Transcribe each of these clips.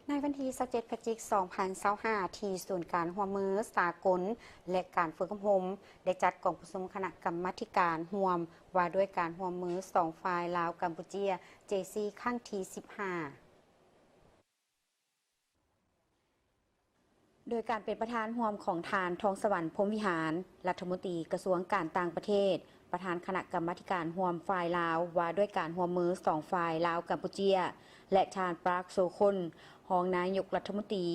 ໃນວັນທີຊາວເຈັດ ພະຈິກ ສອງພັນຊາວຫ້າ ທີ່ສູນການຮ່ວມມືສາກົນ ແລະ ການຝຶກອົບຮົມ ໄດ້ຈັດກອງປະຊຸມຄະນະກຳມາທິການຮ່ວມ ວ່າດ້ວຍການຮ່ວມມືສອງຝ່າຍລາວ-ກຳປູເຈຍ ເຈຊີ ຄັ້ງທີສິບຫ້າ ໂດຍການເປັນປະທານຮ່ວມຂອງທ່ານ ທອງສະຫວັນ ພົມວິຫານ ລັດຖະມົນຕີກະຊວງການຕ່າງປະເທດ, ປະທານຄະນະກຳມາທິການຮ່ວມຝ່າຍລາວ ວ່າດ້ວຍການຮ່ວມມືສອງຝ່າຍລາວ-ກຳປູເຈຍ ແລະ ທ່ານ ປາກ ໂຊຄົນ ຮອງນາຍົກລັດຖະມົນຕີ,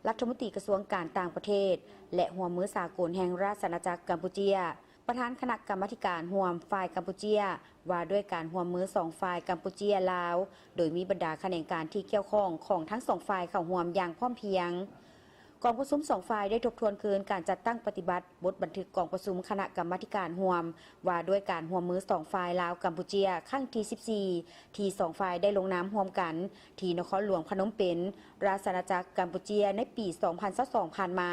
ລັດຖະມົນຕີກະຊວງການຕ່າງປະເທດ ແລະ ຮ່ວມມືສາກົນແຫ່ງລາຊະອານາຈັກກຳປູເຈຍ, ປະທານຄະນະກຳມາທິການຮ່ວມຝ່າຍກຳປູເຈຍ ວ່າດ້ວຍການຮ່ວມມືສອງຝ່າຍກຳປູເຈຍ-ລາວ, ໂດຍມີບັນດາຂະແໜງການທີ່ກ່ຽວຂ້ອງຂອງທັງສອງຝ່າຍເຂົ້າຮ່ວມຢ່າງພ້ອມພຽງ. ກອງປະຊຸມສອງຝ່າຍໄດ້ທົບທວນຄືນການຈັດຕັ້ງປະຕິບັດບົດບັນທຶກກອງປະຊຸມຄະນະກຳມາທິການຮ່ວມ ວ່າດ້ວຍການຮ່ວມມືສອງຝ່າຍລາວ-ກຳປູເຈຍ ຄັ້ງທີສິບສີ່ ທີ່ສອງຝ່າຍໄດ້ລົງນາມຮ່ວມກັນ ທີ່ນະຄອນຫຼວງພະນົມເປັນ, ລາຊະອານາຈັກກຳປູເຈຍ ໃນປີສອງພັນຊາວສອງ ຜ່ານມາ,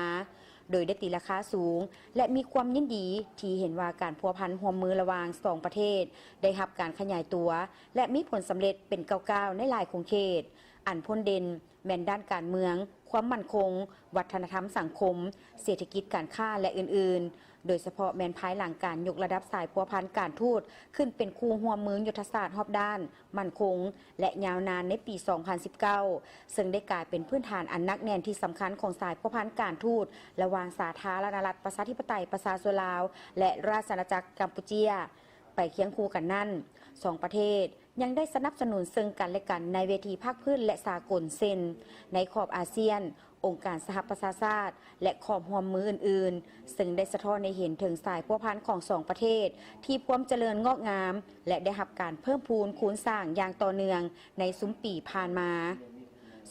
ໂດຍໄດ້ຕີລາຄາສູງ ແລະ ມີຄວາມຍິນດີທີ່ເຫັນວ່າການພົວພັນຮ່ວມມືລະຫວ່າງສອງປະເທດ ໄດ້ຮັບການຂະຫຍາຍຕົວ ແລະ ມີຜົນສຳເລັດເປັນກ້າວໆໃນຫຼາຍຂົງເຂດ, ອັນພົ້ນເດັ່ນ ແມ່ນດ້ານການເມືອງ, ຄວາມໝັ້ນຄົງ, ວັດທະນະທຳສັງຄົມ, ເສດຖະກິດ, ການຄ້າ ແລະ ອື່ນໆ, ໂດຍສະເພາະແມ່ນພາຍຫຼັງການຍົກລະດັບສາຍພົວພັນການທູດຂຶ້ນເປັນຄູ່ຮ່ວມມືຍຸດທະສາດຮອບດ້ານ, ໝັ້ນຄົງ ແລະ ຍາວນານໃນປີສອງພັນສິບເກົ້າ ເຊິ່ງໄດ້ກາຍເປັນພື້ນຖານອັນໜັກແໜ້ນທີ່ສຳຄັນຂອງສາຍພົວພັນການທູດລະຫວ່າງສາທາລະນະລັດ ປະຊາທິປະໄຕ ປະຊາຊົນລາວ ແລະ ລາຊະອານາຈັກກຳປູເຈຍ. ໄປຄຽງຄູ່ກັນນັ້ນ, ສອງປະເທດຍັງໄດ້ສະໜັບສະໜູນເຊິ່ງກັນ ແລະ ກັນໃນເວທີພາກພື້ນ ແລະ ສາກົນ ເຊັ່ນ ໃນຂອບອາຊຽນ, ອົງການສະຫະປະຊາຊາດ ແລະ ຂອບຮ່ວມມືອື່ນໆ, ເຊິ່ງໄດ້ສະທ້ອນໃຫ້ເຫັນເຖິງສາຍພົວພັນຂອງສອງປະເທດທີ່ພວມຈະເລີນງອກງາມ ແລະ ໄດ້ຮັບການເພີ່ມພູນຄູນສ້າງຢ່າງຕໍ່ເນື່ອງໃນຊຸມປີຜ່ານມາ.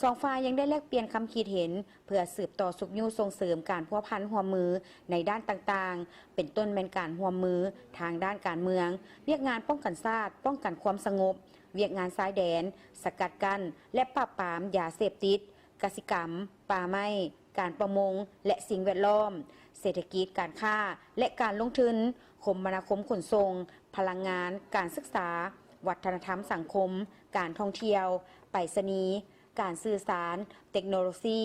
ສອງຝ່າຍຍັງໄດ້ແລກປ່ຽນຄຳຄິດເຫັນ ເພື່ອສືບຕໍ່ຊຸກຍູ້ສົ່ງເສີມການພົວພັນຮ່ວມມືໃນດ້ານຕ່າງໆ, ເປັນຕົ້ນແມ່ນການຮ່ວມມືທາງດ້ານການເມືອງ, ວຽກງານປ້ອງກັນຊາດ, ປ້ອງກັນຄວາມສະຫງົບ, ວຽກງານຊາຍແດນ, ສະກັດກັ້ນ ແລະ ປາບປາມຢາເສບຕິດ, ກະສິກຳ, ປ່າໄມ້, ການປະມົງ ແລະ ສິ່ງແວດລ້ອມ, ເສດຖະກິດ, ການຄ້າ ແລະ ການລົງທຶນ, ຄົມມະນາຄົມຂົນສົ່ງ, ພະລັງງານ, ການສຶກສາ, ວັດທະນະທຳສັງຄົມ, ການທ່ອງທ່ຽວ, ໄປສະນີ, ການສື່ສານ, ເຕັກໂນໂລຊີ,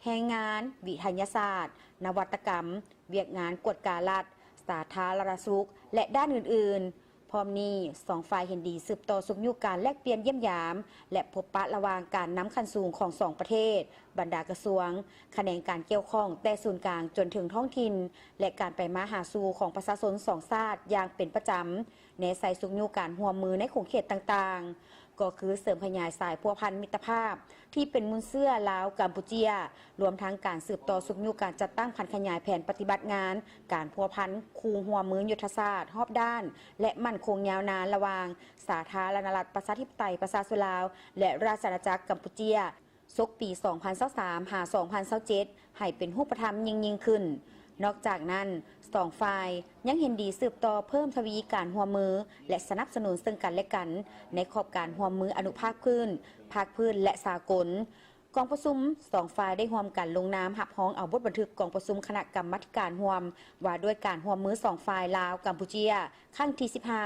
ແຮງງານ, ວິທະຍາສາດ, ນະວັດຕະກຳ, ວຽກງານກວດກາລັດ, ສາທາລະນະສຸກ ແລະ ດ້ານອື່ນໆ. ພ້ອມນີ້, ສອງຝ່າຍເຫັນດີສືບຕໍ່ຊຸກຍູ້ການແລກປ່ຽນຢ້ຽມຢາມ ແລະ ພົບປະລະຫວ່າງການນຳຂັ້ນສູງຂອງສອງປະເທດ, ບັນດາກະຊວງ, ຂະແໜງການກ່ຽວຂ້ອງແຕ່ສູນກາງຈົນເຖິງທ້ອງຖິ່ນ ແລະ ການໄປມາຫາສູ່ຂອງປະຊາຊົນສອງຊາດຢ່າງເປັນປະຈຳ, ແນໃສ່ຊຸກຍູ້ການຮ່ວມມືໃນຂົງເຂດຕ່າງໆ ກໍຄືເສີມຂະຫຍາຍສາຍພົວພັນມິດຕະພາບ ທີ່ເປັນມູນເຊື້ອລາວ-ກຳປູເຈຍ, ລວມທັງການສືບຕໍ່ຊຸກຍູ້ການຈັດຕັ້ງຜັນຂະຫຍາຍແຜນປະຕິບັດງານການພົວພັນຄູ່ຮ່ວມມືຍຸດທະສາດຮອບດ້ານ ແລະ ໝັ້ນຄົງຍາວນານລະຫວ່າງສາທາລະນະລັດ ປະຊາທິປະໄຕ ປະຊາຊົນລາວ ແລະ ລາຊະອານາຈັກກຳປູເຈຍ ສົກປີສອງພັນຊາວສາມ ຫາ ສອງພັນຊາວເຈັດ ໃຫ້ເປັນຮູບປະທຳຍິ່ງໆຂຶ້ນ. ນອກຈາກນັ້ນ, ສອງຝ່າຍຍັງເຫັນດີສືບຕໍ່ເພີ່ມທະວີການຮ່ວມມື ແລະ ສະໜັບສະໜູນເຊິ່ງກັນ ແລະ ກັນ ໃນຂອບການຮ່ວມມືອະນຸພາກພື້ນ, ພາກພື້ນ ແລະ ສາກົນ. ກອງປະຊຸມສອງຝ່າຍໄດ້ຮ່ວມກັນລົງນາມຮັບຮອງເອົາບົດບັນທຶກກອງປະຊຸມຄະນະກຳມາທິການຮ່ວມ ວ່າດ້ວຍການຮ່ວມມືສອງຝ່າຍລາວ-ກຳປູເຈຍ ຄັ້ງທີສິບຫ້າ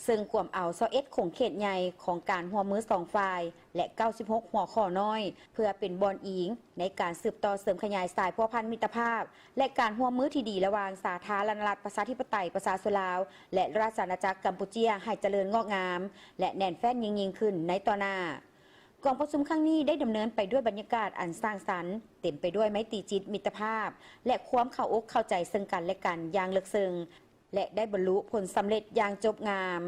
ເຊິ່ງກວມເອົາຊາວເອັດຂົງເຂດໃຫຍ່ຂອງການຮ່ວມມືສອງຝ່າຍ ແລະ ເກົ້າສິບຫົກຫົວຂໍ້ນ້ອຍ ເພື່ອເປັນບ່ອນອີງໃນການສືບຕໍ່ເສີມຂະຫຍາຍສາຍພົວພັນມິດຕະພາບ ແລະ ການຮ່ວມມືທີ່ດີລະຫວ່າງສາທາລະນະລັດ ປະຊາທິປະໄຕ ປະຊາຊົນລາວ ແລະ ລາຊະອານາຈັກກຳປູເຈຍ ໃຫ້ຈະເລີນງອກງາມ ແລະ ແໜ້ນແຟ້ນຍິ່ງໆຂຶ້ນໃນຕໍ່ໜ້າ. ກອງປະຊຸມຄັ້ງນີ້ໄດ້ດຳເນີນໄປດ້ວຍບັນຍາກາດອັນສ້າງສັນ, ເຕັມໄປດ້ວຍໄມຕີຈິດມິດຕະພາບ ແລະ ຄວາມເຂົ້າອົກເຂົ້າໃຈເຊິ່ງກັນ ແລະ ກັນຢ່າງເລິກເຊິ່ງ ແລະ ໄດ້ບັນລຸຜົນສຳເລັດຢ່າງຈົບງາມ.